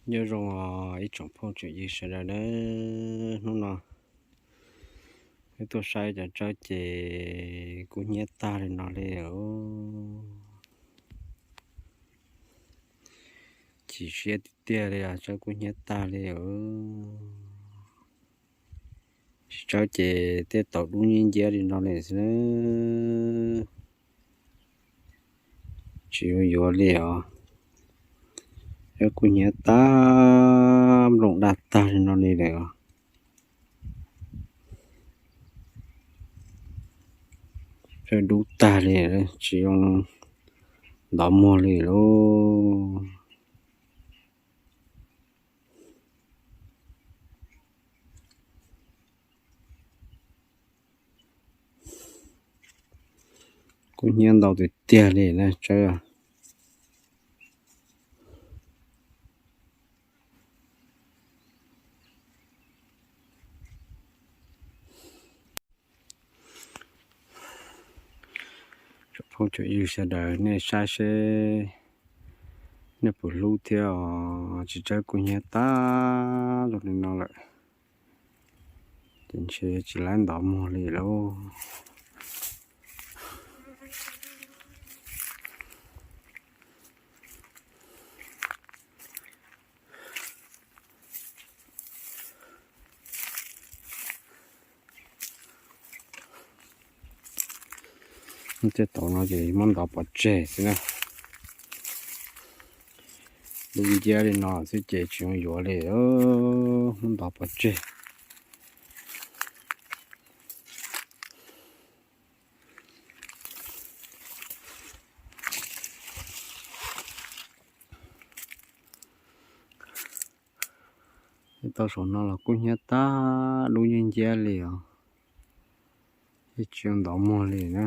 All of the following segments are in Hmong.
Nyob zoo os ib tsoom phooj tsoom ywg sawv daws na, hnub no wb tuaj saib cov tsawb ces kub hnyiab tag li no li os. Chim siab tiag tiag li os, tsawb kub hnyiab tag li os. Tsis tsawb ces tej tau dub nciab nciab li no li xwb, tsis yuav yuav li os. Tsawb kub hnyiab tag, nplooj daj tag li no li lawm os. Tsawb dub tag li, tsis zoo ntov muag li lauj. Kub hnyiab ntau tiag tiag li na tsawb. Tsoom phooj tsoom ywg sawv daws nej saib seb nej puas hlub thiab os, tsis tsawb kub hnyiab tag zoo li no lawm ces ntshe tsis laib ntov muag li lauj. Tej tau no ces muab ntov pov tseg xwb na. Dub nciab li no xwb ces tsis yuav yuav li, muab ntov pov tseg. Tau saum no los kub hnyiab tag dub nciab nciab li os, tsis ntov muag li na.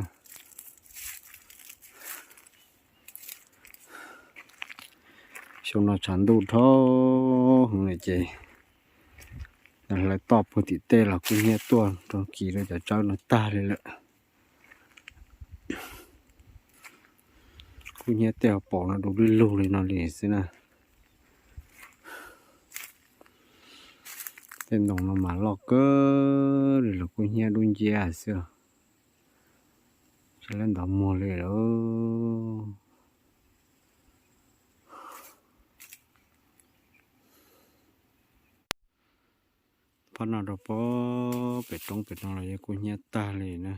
Xyoo no tshav ntuj dhau heev lawm ces hlawv toj puag tim tej los kub hnyiab tuaj rau kis rau cov tsawb no tag li lawm. Kub hnyiab tej hauv paus no du lug lug li no li xwb na. Tej ntoo no mas loj kawg li los kub hnyiab dub nciab xwb, tsis laib ntov muag li lauj. Phab no rau pem pem roob pem no los yeej kub hnyiab tag li na.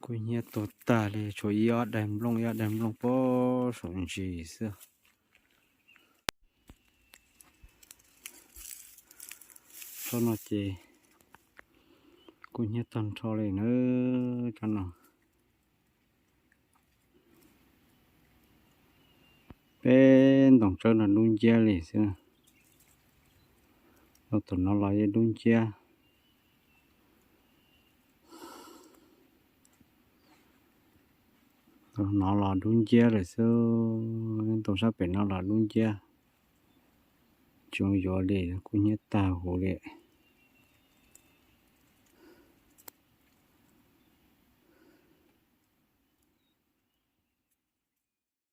Kub hnyiab tuag tag li, tshuav ib ob daig nplooj ib ob daig nplooj pem saum ntsis xwb. Tsob no ces kub hnyiab tag nrho li na, tsob no. Peb ntoo tsawb no dub nciab li xwb. Los tus no los yeej dub nciab. Tus no los dub nciab lawm xwb, ntoo sab pem no los dub nciab. Tsis yuav li, kub hnyiab tag huv li.